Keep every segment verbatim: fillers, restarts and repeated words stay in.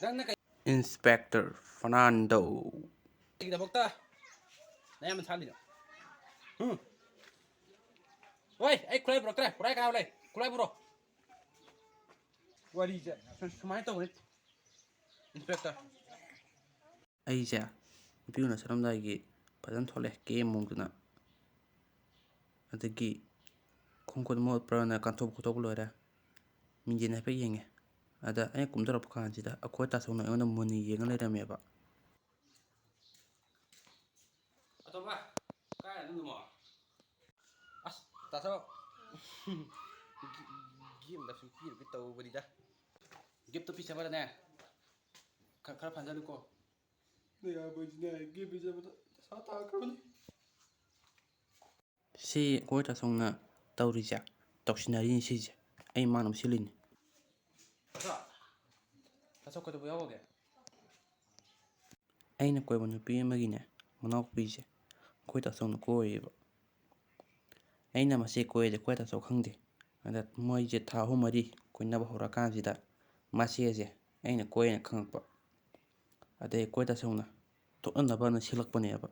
ꯅꯪꯅ ꯀꯩ- Inspector Fernando꯫ ꯀꯩꯒꯤꯗꯃꯛꯇ ꯅꯌꯥꯝꯕ ꯁꯥꯍꯜꯂꯤꯅꯣ? ꯎꯝ? ꯍꯣꯏ, ꯑꯩ ꯈꯨꯠꯂꯥꯏ ꯄꯨꯔꯛꯇ꯭ꯔꯦ꯫ ꯈꯨꯠꯂꯥꯏ ꯀꯥꯏ ꯂꯩ? ꯈꯨꯠꯂꯥꯏ ꯄꯨꯔꯛꯑꯣ꯫ ꯋꯥꯔꯤꯁꯦ ꯁꯨ-, ꯁꯨꯃꯥꯏꯅ ꯇꯧꯕꯅꯤ, Inspector꯫ ꯑꯩꯁꯦ ꯅꯨꯄꯤ ꯎꯅ ꯆꯠꯂꯝꯗꯥꯏꯒꯤ ꯐꯖꯅ ꯊꯣꯛꯂꯛꯑꯦ, ꯀꯦ ꯃꯣꯡꯗꯨꯅ꯫ ꯑꯗꯒꯤ ꯈꯣꯡ ꯈꯨꯠ ꯃꯣꯠꯄ꯭ꯔꯥꯅ ꯀꯟꯊꯣꯛꯄ ꯈꯣꯠꯇꯣꯛꯄ ꯂꯣꯏꯔꯦ꯫ ꯃꯤꯡꯖꯦꯜ ꯍꯥꯏꯐꯦꯠ ꯌꯦꯡꯉꯦ꯫ ꯑꯗ ꯑꯩꯅ ꯀꯨꯝꯊꯔꯛꯄ ꯀꯥꯟꯁꯤꯗ ꯑꯩꯈꯣꯏ ꯇꯥꯆꯧꯅ ꯑꯩꯉꯣꯟꯗ ꯃꯨꯟꯅ ꯌꯦꯡꯉ ꯂꯩꯔꯝꯃꯦꯕ꯫ ꯑꯇꯣꯝꯕ, ꯀꯥꯏ ꯅꯪꯗꯨꯃꯣ? ꯑꯁ, ꯇꯥꯆꯧ꯫ ꯒꯤ-, ꯒꯤꯐ ꯑꯝꯇ ꯁꯨꯝ ꯄꯤꯔꯨꯒꯦ ꯇꯧꯕꯅꯤꯗ꯫ ꯒꯤꯐꯇꯣ ꯄꯤꯖꯕꯗꯅꯦ, ꯈꯔ, ꯈꯔ ꯐꯥꯖꯜꯂꯨꯀꯣ꯫ ꯅꯌꯥꯝꯕꯁꯤꯅ ꯒꯤꯐ ꯄꯤꯖꯕꯗ ꯄꯩꯁꯥ ꯇꯥꯈ꯭ꯔꯕꯅꯤ꯫ ꯁꯤ ꯑꯩꯈꯣꯏ ꯇꯥꯆꯧꯅ ꯇꯧꯔꯤꯁꯦ, ꯇꯧꯁꯤꯟꯅꯔꯤꯅꯤ ꯁꯤꯁꯦ꯫ ꯑꯩ ꯃꯥꯅ ꯁꯤꯜꯂꯤꯅꯤ꯫ ꯇꯥꯆꯧ, ꯇꯥꯆꯧ ꯀꯩꯗꯧꯕ ꯌꯥꯎꯔꯒꯦ? ꯑꯩꯅ ꯀꯣꯏꯕ ꯅꯨꯄꯤ ꯑꯃꯒꯤꯅꯦ, ꯃꯅꯥꯎꯄꯤꯁꯦ ꯑꯩꯈꯣꯏ ꯇꯥꯆꯧꯅ ꯀꯣꯏꯌꯦꯕ꯫ ꯑꯩꯅ ꯃꯁꯤ ꯀꯣꯏꯔꯦ ꯑꯩꯈꯣꯏ ꯇꯥꯆꯧ ꯈꯪꯗꯦ꯫ ꯑꯗ ꯃꯣꯏꯁꯦ ꯊꯥ ꯑꯍꯨꯝ ꯃꯔꯤ ꯀꯣꯏꯅꯕ ꯍꯧꯔꯀꯥꯟꯁꯤꯗ ꯃꯥꯁꯦꯁꯦ ꯑꯩꯅ ꯀꯣꯏꯔꯦꯅ ꯈꯪꯉꯛꯄ꯫ ꯑꯗꯩ ꯑꯩꯈꯣꯏ ꯇꯥꯆꯧꯅ ꯇꯣꯛꯅꯅꯕꯅ ꯁꯤꯜꯂꯛꯄꯅꯦꯕ꯫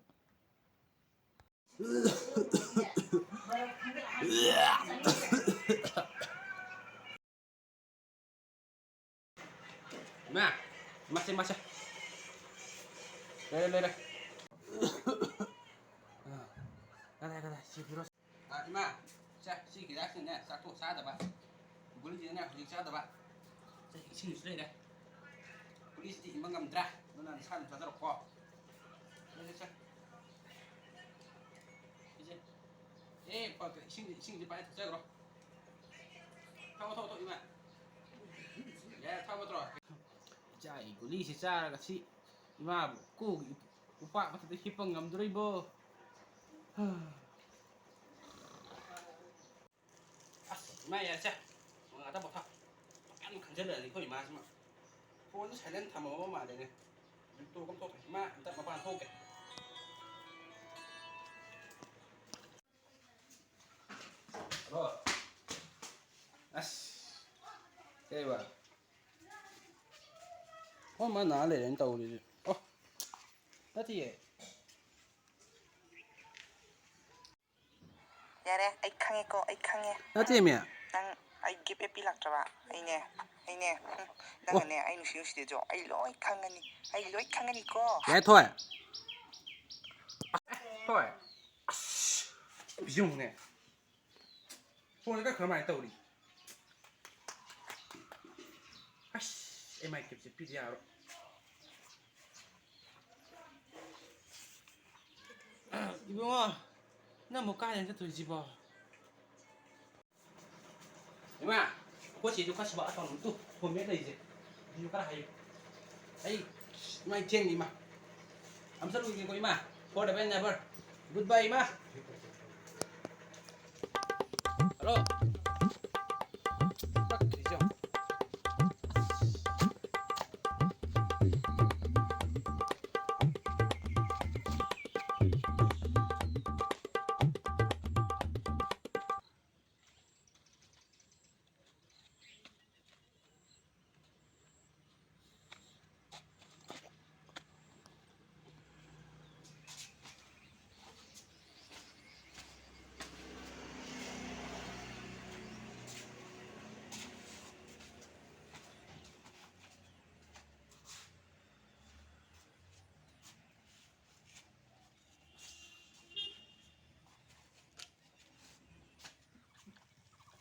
ꯏꯃꯥ, ꯃꯥꯁꯦ, ꯃꯥꯁꯦ꯫ ꯂꯩꯔꯦ, ꯂꯩꯔꯦ꯫ ꯑꯥ, ꯀꯗꯥꯏ, ꯀꯗꯥꯏ? ꯁꯤ ꯄꯤꯔꯣ꯫ ꯑꯥ, ꯏꯃꯥ, ꯁꯦ, ꯁꯤꯒꯤ ꯍꯤꯗꯥꯛꯁꯤꯅꯅꯦ, ꯆꯥꯛꯇꯣ ꯆꯥꯗꯕ꯫ ꯒꯨꯂꯤꯁꯤꯅꯅꯦ, ꯍꯧꯖꯤꯛ ꯆꯥꯗꯕ꯫ ꯁꯦ, ꯏꯁꯤꯡꯁꯨ ꯂꯩꯔꯦ꯫ ꯒꯨꯂꯤꯁꯤꯗꯤ ꯏꯟꯕ ꯉꯝꯗ꯭ꯔꯦ, ꯑꯗꯨꯅ ꯅꯁꯥ ꯑꯗꯨꯝ ꯆꯥꯖꯔꯣꯀꯣ꯫ ꯁꯦ, ꯁꯦ, ꯁꯦ꯫ ꯏꯆꯦ꯫ ꯑꯦ, ꯄ-, ꯏꯁꯤꯡ, ꯏꯁꯤꯡꯁꯦ ꯄꯥꯏꯔ ꯊꯛꯆꯈ꯭ꯔꯣ꯫ ꯊꯛꯑꯣ, ꯊꯛꯑꯣ, ꯊꯛꯑꯣ, ꯏꯃꯥ꯫ ꯌꯥꯔꯦ, ꯊꯛꯑꯕ ꯅꯠꯇ꯭ꯔꯣ? ꯏꯆꯥꯒꯤ ꯒꯨꯂꯤꯁꯦ ꯆꯥꯔꯒ ꯁꯤ ꯏꯃꯥꯕꯨ ꯀꯣꯛ ꯎꯄꯥꯛ ꯃꯊꯛꯇ ꯍꯤꯞꯄ ꯉꯝꯗꯣꯔꯤꯕꯣ? ꯑꯁ, ꯏꯃꯥ, ꯌꯥꯔꯦꯁꯦ꯫ ꯉꯥꯛꯇꯪ ꯄꯣꯊꯥ꯫ ꯌꯥꯝ ꯈꯟꯖꯜꯂꯛꯑꯗꯤ ꯑꯩꯈꯣꯏ ꯏꯃꯥꯁꯤꯃ꯫ ꯐꯣꯟꯁꯦ silent ꯊꯝꯃꯕ ꯃꯥꯜꯂꯦꯅꯦ꯫ ꯇꯣꯛ ꯑꯃ ꯇꯣꯛꯈ꯭ꯔꯦ꯫ ꯏꯃꯥ, ꯑꯝꯇ ꯃꯄꯥꯟ ꯊꯣꯛꯎꯒꯦ꯫ ꯀꯩꯕ? ꯑꯣ, ꯃꯥ ꯅꯥ ꯂꯩꯔꯦꯅ ꯇꯧꯔꯤꯁꯦ꯫ ꯑꯣ, ꯅꯠꯇꯤꯌꯦ꯫ ꯌꯥꯔꯦ, ꯑꯩ ꯈꯪꯉꯦꯀꯣ, ꯑꯩ ꯈꯪꯉꯦ꯫ ꯅꯠꯇꯦꯃꯤ꯫ ꯅꯪ ꯑꯩ ꯒꯤꯐ ꯍꯦꯛ ꯄꯤꯂꯥꯛꯇ꯭ꯔꯕ? ꯑꯩꯅꯦ, ꯑꯩꯅꯦ, ꯎꯝ, ꯑꯣ꯫ ꯅꯪꯅꯅꯦ, ꯑꯩ ꯅꯨꯡꯁꯤ ꯅꯨꯡꯁꯤꯗꯦꯗꯣ ꯑꯩ ꯂꯣꯏ ꯈꯪꯉꯅꯤ, ꯑꯩ ꯂꯣꯏ ꯈꯪꯉꯅꯤꯀꯣ꯫ ꯌꯥꯔꯦ, ꯊꯣꯏ꯫ ꯊꯣꯏ꯫ ꯑꯁ, ꯌꯦꯡꯉꯨꯅꯦ꯫ ꯐꯣꯟꯁꯦ ꯀꯛꯈ꯭ꯔ ꯃꯥꯏꯅ ꯇꯧꯔꯤ꯫ ꯑꯁ, ꯑꯦꯝ ꯑꯥꯏ ꯀꯦꯞꯁꯦ ꯄꯤꯗ ꯌꯥꯔꯣꯏ꯫ ꯏꯕꯨꯡꯉꯣ, ꯅꯪꯕꯨ ꯀꯥꯏꯗ ꯆꯠꯇꯣꯏꯁꯤꯕꯣ? ꯏꯃꯥ, ꯑꯩꯈꯣꯏ ꯆꯦꯁꯨ ꯈꯔ ꯁꯤꯕ ꯑꯇꯣꯟ ꯑꯃ ꯇꯨ, ꯐꯣꯟ ꯃꯦꯠ ꯂꯩꯁꯦ꯫ ꯑꯗꯨꯁꯨ ꯈꯔ ꯍꯥꯏꯌꯨ꯫ ꯑꯩ, ꯏꯃꯥ, ꯑꯩ ꯊꯦꯡꯅꯤ, ꯏꯃꯥ꯫ ꯑꯝ ꯆꯠꯂꯨꯈꯤꯒꯦꯀꯣ, ꯏꯃꯥ꯫ Forever and ever. Goodbye, ꯏꯃꯥ꯫ ꯍꯜꯂꯣ꯫ ꯀꯛꯈ꯭ꯔꯤꯁꯦ ꯌꯦꯡꯉꯣ꯫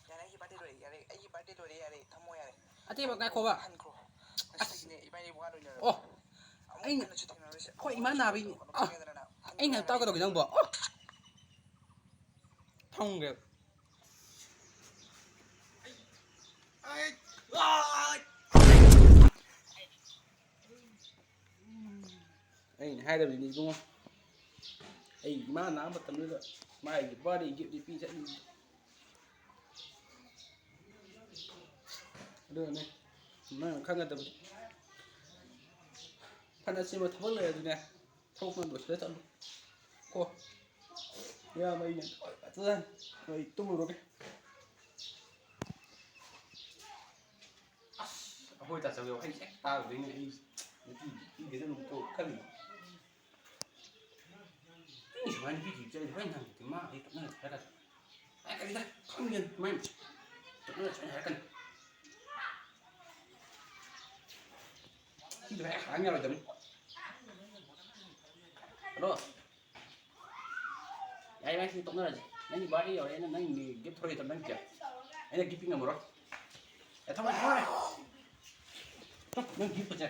ꯌꯥꯔꯦ, ꯑꯩꯒꯤ ꯕꯥꯔꯗꯦ ꯂꯣꯏꯔꯦ, ꯌꯥꯔꯦ, ꯑꯩꯒꯤ ꯕꯥꯔꯗꯦ ꯂꯣꯏꯔꯦ, ꯌꯥꯔꯦ, ꯊꯝꯃꯣ, ꯌꯥꯔꯦ꯫ ꯑꯇꯦꯕ, ꯉꯥꯏꯈꯣꯕ꯫ ꯍꯟꯈ꯭ꯔꯣ꯫ ꯉꯁꯤꯒꯤꯅꯦ ꯏꯕꯥꯅꯤ ꯋꯥ ꯂꯣꯏꯅꯔꯕ꯫ ꯑꯣ꯫ ꯑꯃꯨꯛ ꯑꯩꯅ, ꯍꯟꯅꯁꯨ ꯊꯦꯡꯅꯔꯣꯏꯁꯦ꯫ ꯑꯩꯈꯣꯏ ꯏꯃꯥ ꯅꯥꯕꯩꯅꯦ꯫ ꯑꯃꯨꯛ ꯑꯥ꯫ ꯊꯦꯡꯅꯗꯅ ꯍꯟꯈ꯭ꯔꯣ ꯑꯩꯅ ꯍꯥꯏꯕ ꯌꯥꯔꯦ꯫ ꯇꯧꯔꯛꯀꯗꯧꯒꯤ ꯅꯪꯕꯣ꯫ ꯑꯣ꯫ ꯊꯝꯒ꯭ꯔꯦ꯫ ꯑꯩꯅ ꯍꯥꯏꯔꯕꯅꯤ ꯏꯕꯨꯡꯉꯣ, ꯑꯩ ꯏꯃꯥ ꯅꯥꯕ ꯃꯇꯝꯗꯨꯗ ꯃꯥꯒꯤ ꯕꯥꯔꯗꯦ ꯒꯤꯐꯇꯤ ꯄꯤ ꯆꯠꯂꯤ꯫ ꯑꯗꯨꯅꯅꯦ ꯅꯪꯅ ꯈꯪꯒꯗꯕꯗꯤ, ꯐꯅ ꯆꯤꯟꯕ ꯊꯕꯛ ꯂꯩꯔꯁꯨꯅꯦ, ꯊꯕꯛ ꯄꯨꯝꯅꯃꯛ ꯂꯣꯏꯁꯤꯜꯂ ꯆꯠꯂꯨ ꯀꯣ꯫ ꯏꯌꯥꯝꯕ ꯑꯩꯅ ꯐꯖꯅ, ꯑꯩ ꯇꯨꯝꯃꯨꯔꯒꯦ꯫ ꯍꯣꯏ, ꯇꯥꯆꯧ ꯌꯧ, ꯑꯩ ꯍꯦꯛ ꯇꯥꯔꯨꯗꯣꯏꯅꯦ꯫ ꯑꯩ ꯅꯨꯄꯤ ꯄꯤꯒꯗꯕ ꯇꯣꯛ ꯈꯜꯂꯤ꯫ ꯑꯩ ꯁꯨꯃꯥꯏꯅ ꯅꯨꯄꯤ ꯊꯤꯕ ꯆꯠꯂꯗꯤ ꯍꯣꯔꯦꯟ ꯅꯪ ꯃꯥ ꯑꯩ ꯇꯣꯛꯅꯔꯁꯦ ꯍꯥꯏꯔꯛꯀꯅꯤ꯫ ꯑꯦ, ꯀꯔꯤꯗ ꯈꯪꯗꯦ, ꯃꯥꯏ ꯇꯣꯛꯅꯔꯁꯦ ꯍꯥꯏꯔꯛꯀꯅꯤ꯫ ꯁꯤꯗ ꯍꯦꯛ ꯍꯥꯡ ꯌꯥꯔꯣꯏꯗꯕꯅꯤ꯫ ꯍꯜꯂꯣ꯫ ꯌꯥꯏ, ꯌꯥꯏ, ꯁꯤ ꯇꯣꯛꯅꯔꯁꯤ꯫ ꯅꯪꯒꯤ ꯕꯥꯔꯗꯦ ꯌꯧꯔꯦ, ꯑꯩꯅ ꯅꯪꯒꯤ ꯒꯤꯐ ꯊꯣꯔꯛꯏꯗꯣ ꯅꯪ ꯀꯌꯥ? ꯑꯩꯅ ꯒꯤꯐ ꯄꯤ ꯉꯝꯃꯔꯣꯏ꯫ ꯑꯦ, ꯊꯝꯃꯣ, ꯊꯝꯃꯣ꯫ ꯅꯪ ꯒꯤꯐ ꯄꯨꯁꯦ꯫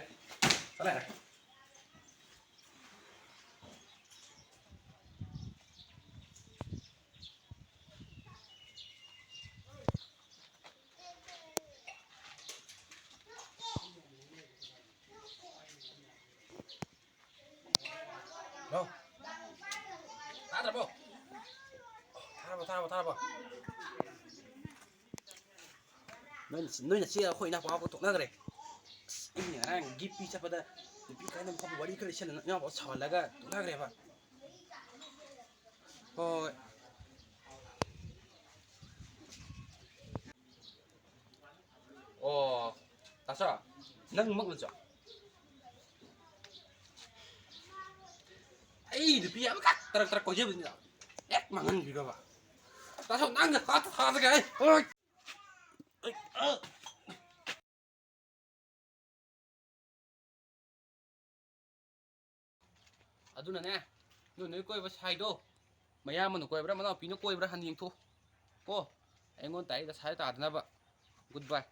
ꯆꯠꯂꯣ, ꯌꯥꯔꯦ꯫ ꯍꯜꯂꯣ꯫ ꯇꯥꯗ꯭ꯔꯕꯣ? ꯊꯥꯔꯕꯣ, ꯊꯥꯔꯕꯣ, ꯊꯥꯔꯕꯣ? ꯅꯣꯏ, ꯅꯣꯏ ꯅꯆꯦ ꯑꯩꯈꯣꯏ ꯏꯅꯥꯎꯄꯥ ꯇꯣꯛꯅꯈ꯭ꯔꯦ꯫ ꯑꯁ, ꯑꯩꯅ ꯉꯔꯥꯡ ꯒꯤꯐ ꯄꯤ ꯆꯠꯄꯗ ꯅꯨꯄꯤ ꯀꯥꯏꯅꯕ ꯈꯣꯠꯄ ꯋꯥꯔꯤ ꯈꯔ ꯂꯩꯁꯜꯂꯅ ꯏꯅꯥꯎꯄꯥ ꯁꯥꯎꯍꯜꯂꯒ ꯇꯣꯛꯅꯈ꯭ꯔꯦꯕ꯫ ꯍꯣꯏ, ꯍꯣꯏ꯫ ꯑꯣ, ꯇꯥꯆꯧ, ꯅꯪꯃꯛꯅꯁꯨ? ꯑꯩ ꯅꯨꯄꯤ ꯑꯃꯈꯛ ꯇꯔꯛ ꯇꯔꯛ ꯀꯣꯏꯖꯕꯅꯤꯅ ꯍꯦꯛ ꯃꯥꯡꯍꯟꯕꯤꯈ꯭ꯔꯕ꯫ ꯇꯥꯆꯧ, ꯅꯪꯒ ꯍꯥꯠꯇ ꯊꯥꯗꯒꯦ ꯑꯩ꯫ ꯑꯣꯏ! ꯑꯩ, ꯑ! ꯑꯗꯨꯅꯅꯦ, ꯅꯣꯏ ꯅꯣꯏ ꯀꯣꯏꯕ ꯁꯥꯏꯗꯣ, ꯃꯌꯥꯝꯕꯅ ꯀꯣꯏꯕ꯭ꯔꯥ, ꯃꯅꯥꯎꯄꯤꯅ ꯀꯣꯏꯕ꯭ꯔꯥ ꯍꯟꯅ ꯌꯦꯡꯊꯣꯛꯎ ꯀꯣ꯫ ꯑꯩꯉꯣꯟꯗ ꯗꯥꯏꯔꯦꯛ ꯗꯁꯥ ꯇꯥꯗꯅꯕ꯫ Good bye꯫